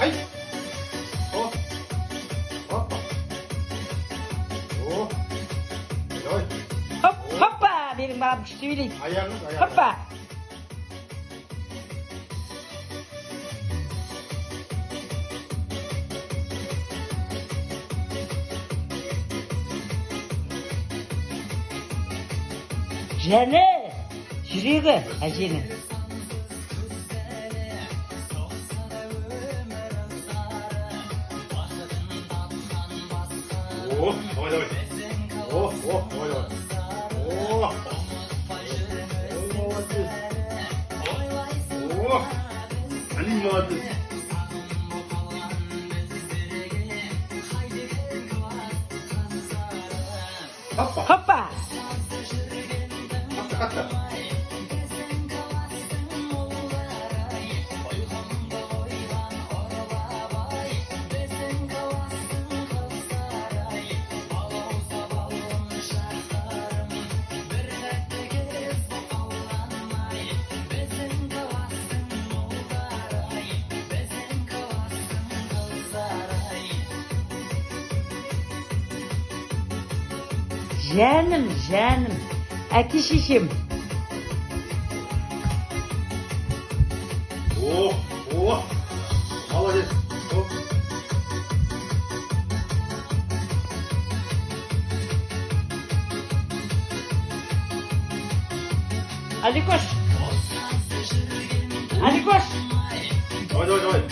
Ай. О. Опа. О. Давай. Хоп, хоппа, менің балам күшті билейді. Аяғыңыз, аяғыңыз. Хоппа. Жаны, жүрегі әженің. О, давай, давай. О, о, давай, давай. О. Ой, молодец. О. Али молодец. Хоппа. Хоппа. Қатты, қатты. Жаным, жаным, әке шешем. О, о. Молодец. О. Аликош. Аликош. Давай, давай, давай.